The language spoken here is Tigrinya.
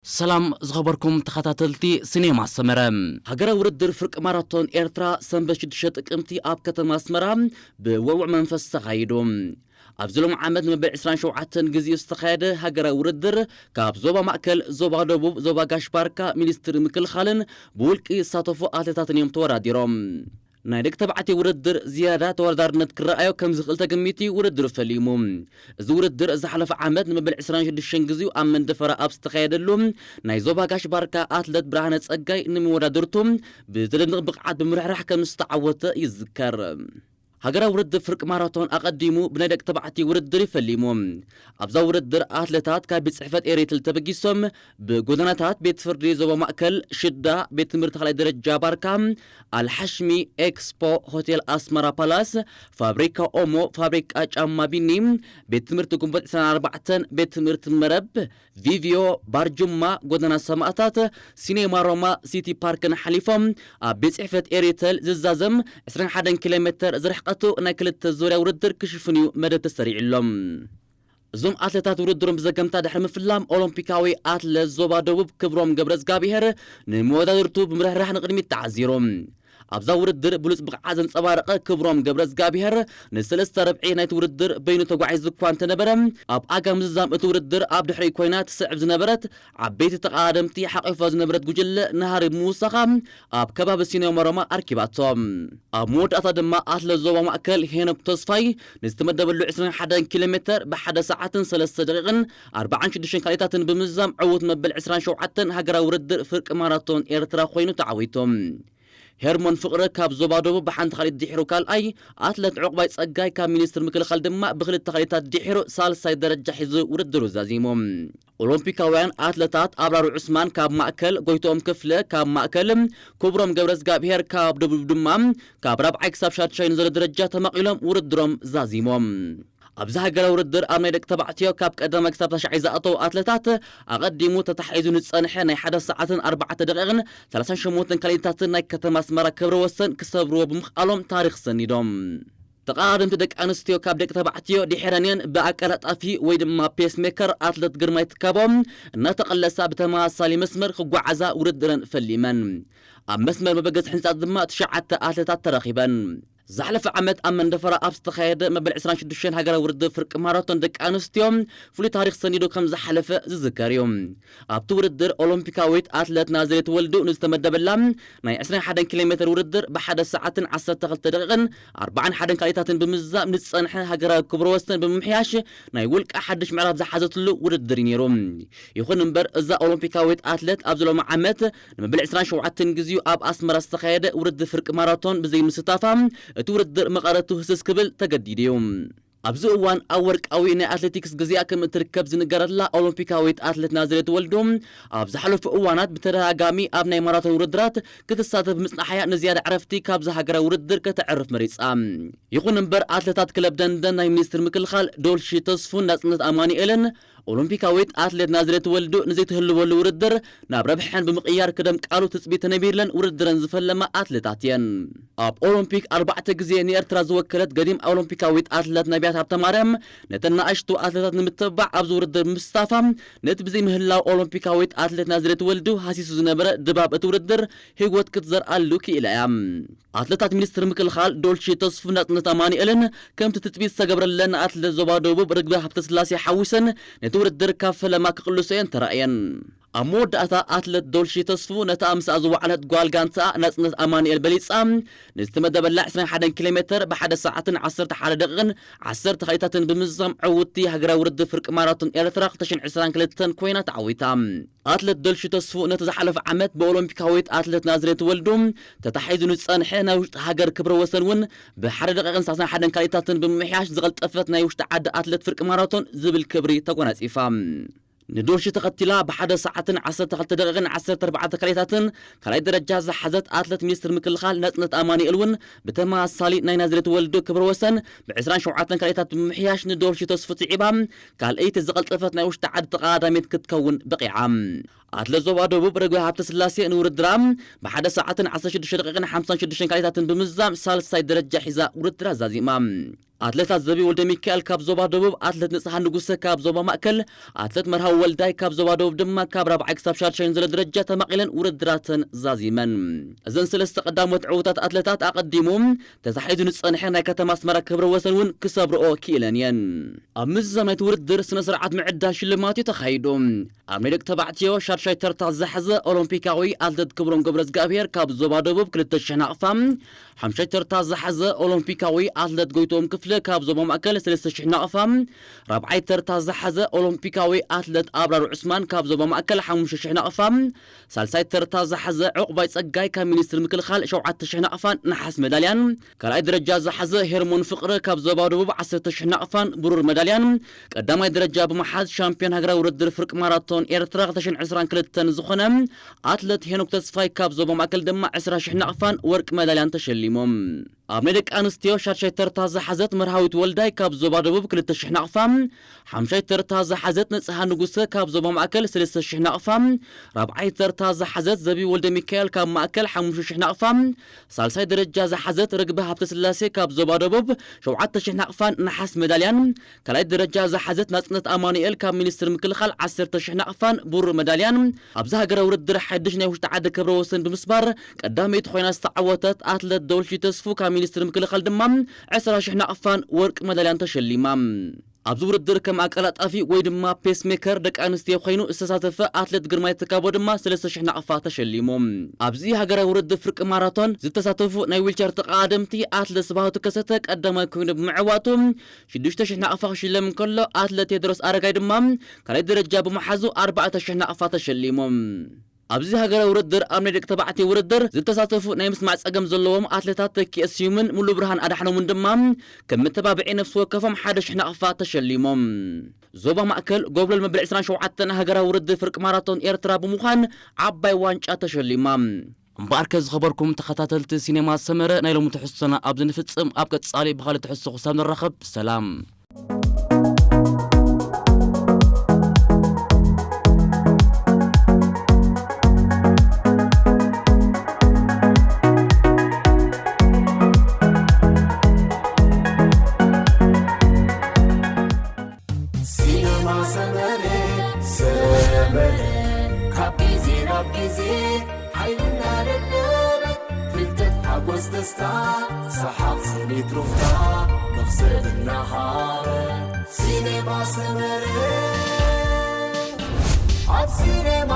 ሰላም ዝኸበርኩም ተኸታተልቲ ሲኔማ ሰመረ። ሃገራዊ ውድድር ፍርቂ ማራቶን ኤርትራ ሰንበት ሽዱሽተ ጥቅምቲ ኣብ ከተማ ኣስመራ ብወውዕ መንፈስ ተኻይዱ። ኣብዚ ሎም ዓመት ንመበል ዕስራን ሸውዓተን ግዜኡ ዝተኻየደ ሃገራዊ ውድድር ካብ ዞባ ማእከል፣ ዞባ ደቡብ፣ ዞባ ጋሽ ባርካ፣ ሚኒስትሪ ምክልኻልን ብውልቂ ዝሳተፉ ኣትሌታትን እዮም ተወዳዲሮም። ናይ ደቂ ተባዕትዮ ውድድር ዝያዳ ተወዳዳርነት ክረኣዮ ከም ዝኽእል ተገሚቱ ውድድሩ ፈሊሙ። እዚ ውድድር ዝሓለፈ ዓመት ንመበል ዕስራን ሽዱሽተን ግዜኡ ኣብ መንደፈራ ኣብ ዝተኻየደሉ ናይ ዞባ ጋሽ ባርካ ኣትለት ብርሃነ ጸጋይ ንመወዳድርቱ ብዘደንቕ ብቕዓት ብምርሕራሕ ከም ዝተዓወተ ይዝከር። ሃገራዊ ውድድር ፍርቂ ማራቶን ኣቐዲሙ ብናይ ደቂ ተባዕትዮ ውድድር ይፈሊሙ። ኣብዛ ውድድር ኣትለታት ካብ ቤት ጽሕፈት ኤሪትል ተበጊሶም ብጎደናታት ቤት ፍርዲ ዞባ ማእከል፣ ሽዳ፣ ቤት ትምህርቲ ካልኣይ ደረጃ ባርካ፣ ኣልሓሽሚ፣ ኤክስፖ፣ ሆቴል ኣስመራ ፓላስ፣ ፋብሪካ ኦሞ፣ ፋብሪካ ጫማ ቢኒ፣ ቤት ትምህርቲ ግንቦት ዕስራን ኣርባዕተን፣ ቤት ትምህርቲ መረብ፣ ቪቪዮ፣ ባርጁማ፣ ጎደና ሰማእታት፣ ሲኔማ ሮማ፣ ሲቲ ፓርክን ሓሊፎም ኣብ ቤት ጽሕፈት ኤሪተል ዝዛዘም ዕስራን ሓደን ኪሎ ሜተር ዝርሕቀቱ ናይ ክልተ ዙርያ ውድድር ክሽፍን እዩ መደብ ተሰሪዕሎም። እዞም ኣትሌታት ውድድሮም ብዘገምታ ድሕሪ ምፍላም ኦሎምፒካዊ ኣትለት ዞባ ደቡብ ክብሮም ገብረዝጋብሄር ንመወዳድርቱ ብምርሕራሕ ንቕድሚት ተዓዚሩ። ኣብዛ ውድድር ብሉጽ ብቕዓት ዘንጸባረቐ ክብሮም ገብረዝጋብሄር ንሰለስተ ረብዒ ናይቲ ውድድር በይኑ ተጓዒዙ እኳ እንተነበረ፣ ኣብ ኣጋ ምዝዛም እቲ ውድድር ኣብ ድሕሪት ኮይና ትስዕብ ዝነበረት ዓበይቲ ተቐዳደምቲ ሓቒፋ ዝነበረት ጉጅለ ናህሪ ብምውሳኻ ኣብ ከባቢ ሲኖ መሮማ ኣርኪባቶ። ኣብ መወዳእታ ድማ ኣትለት ዞባ ማእከል ሄኖክ ተስፋይ ንዝተመደበሉ ዕስራን ሓደን ኪሎ ሜተር ብሓደ ሰዓትን ሰለስተ ደቂቕን ኣርባዓን ሽዱሽተን ካልኢታትን ብምዝዛም ዕዉት መበል ዕስራን ሸውዓተን ሃገራዊ ውድድር ፍርቂ ማራቶን ኤርትራ ኮይኑ ተዓዊቱ። ሄርሞን ፍቕረ ካብ ዞባ ደቡብ ብሓንቲ ካልኢት ድሒሩ ካልኣይ፣ ኣትለት ዑቕባይ ጸጋይ ካብ ሚኒስትሪ ምክልኻል ድማ ብክልተ ካልኢታት ድሒሩ ሳልሳይ ደረጃ ሒዙ ውድድሩ ዛዚሙ። ኦሎምፒካውያን ኣትለታት ኣብራር ዑስማን ካብ ማእከል፣ ጎይትኦም ክፍለ ካብ ማእከል፣ ክብሮም ገብረዝጋብሄር ካብ ደቡብ ድማ ካብ ራብዓይ ክሳብ ሻድሻይ ንዘሎ ደረጃ ተማቒሎም ውድድሮም ዛዚሞም። ኣብዚ ሃገራዊ ውድድር ኣብ ናይ ደቂ ተባዕትዮ ካብ ቀዳማይ ክሳብ ታሽዓይ ዝኣተዉ ኣትለታት ኣቐዲሙ ተታሒዙ ንዝጸንሐ ናይ ሓደ ሰዓትን ኣርባዕተ ደቂቕን ሰላሳን ሸሞንተን ካልኢታትን ናይ ከተማ ኣስመራ ክብረ ወሰን ክሰብርዎ ብምኽኣሎም ታሪኽ ሰኒዶም። ተቐዳደምቲ ደቂ ኣንስትዮ ካብ ደቂ ተባዕትዮ ድሒረን እየን ብኣቀላጣፊ ወይ ድማ ፔስ ሜከር ኣትለት ግርማይ ትካቦ እናተቐለሳ ብተመሳሳሊ መስመር ክጓዓዛ ውድድረን ፈሊመን። ኣብ መስመር መበገሲ ሕንጻት ድማ ትሽዓተ ኣትለታት ተረኺበን። ዝሓለፈ ዓመት ኣብ መንደፈራ ኣብ ዝተኻየደ መበል ዕስራን ሽዱሽተን ሃገራዊ ውድድር ፍርቂ ማራቶን ደቂ ኣንስትዮ ፍሉይ ታሪኽ ሰኒዱ ከም ዝሓለፈ ዝዝከር እዩ። ኣብቲ ውድድር ኦሎምፒካዊት ኣትለት ናዝሬት ወልዱ ንዝተመደበላ ናይ ዕስራን ሓደን ኪሎ ሜተር ውድድር ብሓደ ሰዓትን ዓሰርተ ክልተ ደቂቕን ኣርባዓን ሓደን ካልኢታትን ብምዝዛም ንዝጸንሐ ሃገራዊ ክብረ ወሰን ብምምሕያሽ ናይ ውልቃ ሓድሽ ምዕራፍ ዝሓዘትሉ ውድድር እዩ ነይሩ። ይኹን እምበር እዛ ኦሎምፒካዊት ኣትለት ኣብዚ ሎሚ ዓመት ንመበል ዕስራን ሸውዓተን ግዜኡ ኣብ ኣስመራ ዝተኻየደ ውድድር ፍርቂ ማራቶን ብዘይምስታፋ እቲ ውድድር መቐረቱ ህስስ ክብል ተገዲዱ እዩ። ኣብዚ እዋን ኣብ ወርቃዊ ናይ ኣትሌቲክስ ግዜኣ ከም እትርከብ ዝንገረላ ኦሎምፒካዊት ኣትሌት ናዝሬት ወልዱ ኣብ ዝሓለፉ እዋናት ብተደጋጋሚ ኣብ ናይ ማራቶን ውድድራት ክትሳተፍ ምጽናሓያ ንዝያዳ ዕረፍቲ ካብዚ ሃገራዊ ውድድር ከተዕርፍ መሪጻ። ይኹን እምበር ኣትሌታት ክለብ ደንደን ናይ ሚኒስትሪ ምክልኻል ዶልሺ ተስፉን ናጽነት ኣማኑኤልን ኦሎምፒካዊት ኣትሌት ናዝሬት ወልዱ ንዘይትህልወሉ ውድድር ናብ ረብሐን ብምቕያር ክደምቃሉ ትጽቢት ተነቢርለን ውድድረን ዝፈለማ ኣትሌታት እየን። ኣብ ኦሎምፒክ ኣርባዕተ ግዜ ንኤርትራ ዝወከለት ገዲም ኦሎምፒካዊት ኣትለት ነቢያት ሃብተማርያም ነተን ንኣሽቱ ኣትለታት ንምትብባዕ ኣብዚ ውድድር ምስታፋ ነቲ ብዘይምህላው ኦሎምፒካዊት ኣትሌት ናዝሬት ወልዱ ሃሲሱ ዝነበረ ድባብ እቲ ውድድር ህይወት ክትዘርኣሉ ክኢላ እያ። ኣትለታት ሚኒስትሪ ምክልኻል ዶልሺ ተስፉ ናጽነት ኣማኑኤልን ከምቲ ትጽቢት ዝተገብረለን ኣትለት ዞባ ደቡብ ርግቢ ሃብተስላሴ ሓዊሰን ነቲ ውድድር ካብ ፈለማ ክቕልሶ እየን ተራእየን። ኣብ መወዳእታ ኣትለት ዶልሺ ተስፉ ነታ ምስኣ ዝወዓለት ጓል ጋንታኣ ናጽነት ኣማኑኤል በሊጻ ንዝተመደበላ ዕስራን ሓደን ኪሎ ሜተር ብሓደ ሰዓትን ዓሰርተ ሓደ ደቂቕን ዓሰርተ ካልኢታትን ብምዝዛም ዕውቲ ሃገራዊ ውድድር ፍርቂ ማራቶን ኤርትራ ክልተ ሽሕን ዕስራን ክልተን ኮይና ተዓዊታ። ኣትለት ዶልሺ ተስፉ ነቲ ዝሓለፈ ዓመት ብኦሎምፒካዊት ኣትለት ናዝሬት ወልዱ ተታሒዙ ንዝጸንሐ ናይ ውሽጢ ሃገር ክብረ ወሰን እውን ብሓደ ደቂቕን ሰላሳን ሓደን ካልኢታትን ብምምሕያሽ ዝቐልጠፈት ናይ ውሽጢ ዓዲ ኣትለት ፍርቂ ማራቶን ዝብል ክብሪ ተጎናጺፋ። ንዶልሺ ተኸቲላ ብሓደ ሰዓትን ዓሰርተ ክልተ ደቂቕን ዓሰርተ ኣርባዕተ ካልኢታትን ካልኣይ ደረጃ ዝሓዘት ኣትለት ሚኒስትሪ ምክልኻል ናጽነት ኣማኑኤል እውን ብተመሳሳሊ ናይ ናዝሬት ወልዱ ክብረ ወሰን ብዕስራን ሸውዓተን ካልኢታት ብምምሕያሽ ንዶልሺ ተስፉ ስዒባ ካልኣይቲ ዝቐልጠፈት ናይ ውሽጢ ዓዲ ተቐዳዳሚት ክትከውን በቒዓ። ኣትለት ዞባ ደቡብ ርግቢ ሃብተ ስላሴ ንውድድራ ብሓደ ሰዓትን ዓሰርተ ሽዱሽተ ደቂቕን ሓምሳን ሽዱሽተን ካልኢታትን ብምዝዛም ሳልሳይ ደረጃ ሒዛ ውድድራ ዛዚማ። ኣትሌታት ዘቢ ወልደ ሚካኤል ካብ ዞባ ደቡብ፣ ኣትሌት ንጽሃ ንጉሰ ካብ ዞባ ማእከል፣ ኣትሌት መርሃዊ ወልዳይ ካብ ዞባ ደቡብ ድማ ካብ ራብዓይ ክሳብ ሻድሻይ ንዘሎ ደረጃ ተማቒለን ውድድራተን ዛዚመን። እዘን ሰለስተ ቀዳሞት ዕዉታት ኣትሌታት ኣቐዲሙ ተታሒዙ ንጸንሐ ናይ ከተማ ኣስመራ ክብረ ወሰን እውን ክሰብርኦ ክኢለን እየን። ኣብ ምዝዛም ናይቲ ውድድር ስነ ስርዓት ምዕዳል ሽልማት እዩ ተኻይዱ። ኣብ ናይ ደቂ ተባዕትዮ ሻድሻይ ተርታ ዝሓዘ ኦሎምፒካዊ ኣትሌት ክብሮም ገብረዝግኣብሄር ካብ ዞባ ደቡብ ክልተ ሽሕ ናቕፋ፣ ሓምሻይ ተርታ ዝሓዘ ኦሎምፒካዊ ኣትሌት ጎይቶም ክፍለ ካብ ዞባ ማእከል ሰለስተ ሽሕ ናቕፋ፣ ራብዓይ ተርታ ዝሓዘ ኦሎምፒካዊ ኣትሌት ኣብራር ዑስማን ካብ ዞባ ማእከል ሓሙሽተ ሽሕ ናቕፋ፣ ሳልሳይ ተርታ ዝሓዘ ዕቑባይ ጸጋይ ካብ ሚኒስትሪ ምክልኻል ሸውዓተ ሽሕ ናቕፋን ነሓስ መዳልያን፣ ካልኣይ ደረጃ ዝሓዘ ሄርሞን ፍቕረ ካብ ዞባ ደቡብ ዓሰርተ ሽሕ ናቕፋን ብሩር መዳልያን፣ ቀዳማይ ደረጃ ብምሓዝ ሻምፒዮን ሃገራዊ ውድድር ፍርቂ ማራቶን ኤርትራ ክልተ ሽሕን ዕስራን ክልተን ዝኾነ ኣትሌት ሄኖክ ተስፋይ ካብ ዞባ ማእከል ድማ ዕስራ ሽሕ ናቕፋን ወርቂ መዳልያን ተሸሊሞም። ኣብ ናይ ደቂ ኣንስትዮ ሻድሻይ ተርታ ዝሓዘት መርሃዊት ወልዳይ ካብ ዞባ ደቡብ ክልተ ሽሕ ናቕፋ፣ ሓምሻይ ተርታ ዝሓዘት ንጽሃ ንጉሰ ካብ ዞባ ማእከል ሰለስተ ሽሕ ናቕፋ፣ ራብዓይ ተርታ ዝሓዘት ዘቢ ወልደ ሚካኤል ካብ ማእከል ሓሙሽተ ሽሕ ናቕፋ፣ ሳልሳይ ደረጃ ዝሓዘት ርግቢ ሃብተ ስላሴ ካብ ዞባ ደቡብ ሸውዓተ ሽሕ ናቕፋን ነሓስ መዳልያን፣ ካልኣይ ደረጃ ዝሓዘት ናጽነት ኣማኑኤል ካብ ሚኒስትሪ ምክልኻል ዓሰርተ ሽሕ ናቕፋን ብሩር መዳልያን፣ ኣብዚ ሃገራዊ ውድድር ሓድሽ ናይ ውሽጢ ዓዲ ክብረ ወሰን ብምስባር ቀዳመይቲ ኮይና ዝተዓወተት ኣትሌት ደወልፊ ተስፉ ካብ ሚኒስትሪ ምክልኻል ድማ ዕስራ ሽሕ ናቕፋን ወርቂ መዳልያን ተሸሊማ። ኣብዚ ውድድር ከም ኣቀላጣፊ ወይ ድማ ፔስ ሜከር ደቂ ኣንስትዮ ኮይኑ ዝተሳተፈ ኣትሌት ግርማይ ተካቦ ድማ ሰለስተ ሽሕ ናቕፋ ተሸሊሙ። ኣብዚ ሃገራዊ ውድድር ፍርቂ ማራቶን ዝተሳተፉ ናይ ዊልቸር ተቐዳደምቲ ኣትሌት ስብሃቱ ከሰተ ቀዳማይ ኮይኑ ብምዕዋቱ ሽዱሽተ ሽሕ ናቕፋ ክሽለም እንከሎ፣ ኣትሌት ቴድሮስ ኣረጋይ ድማ ካልኣይ ደረጃ ብምሓዙ ኣርባዕተ ሽሕ ናቕፋ ተሸሊሞም። ኣብዚ ሃገራዊ ውድድር ኣብ ናይ ደቂ ተባዕትዮ ውድድር ዝተሳተፉ ናይ ምስማዕ ጸገም ዘለዎም ኣትሌታት ተኪኤ ስዩምን ሙሉ ብርሃን ኣድሓኖምን ድማ ከም መተባብዒ ነፍሲ ወከፎም ሓደ ሽሕ ናቕፋ ተሸሊሞም። ዞባ ማእከል ጎብለል መበል ዕስራን ሸውዓተን ሃገራዊ ውድድር ፍርቂ ማራቶን ኤርትራ ብምዃን ዓባይ ዋንጫ ተሸሊማ። እምበኣርከ ዝኸበርኩም ተኸታተልቲ ሲኔማ ሰመረ፣ ናይ ሎሚ ትሕዝቶና ኣብዚ ንፍጽም። ኣብ ቀጻሊ ብኻልእ ትሕዝቶ ክሳብ ንራኸብ ሰላም። ሲነማ ሰመረ፣ ሰመረ፣ ካብ ግዜ ናብ ግዜ ሓይልና ደደበ፣ ፍልጠት፣ ሓጎስ፣ ደስታ፣ ሰሓቕ፣ ስኒት፣ ሩፍታ፣ መኽሰብ እናሃበ። ሲነማ ሰመረ፣ ኣብ ሲነማ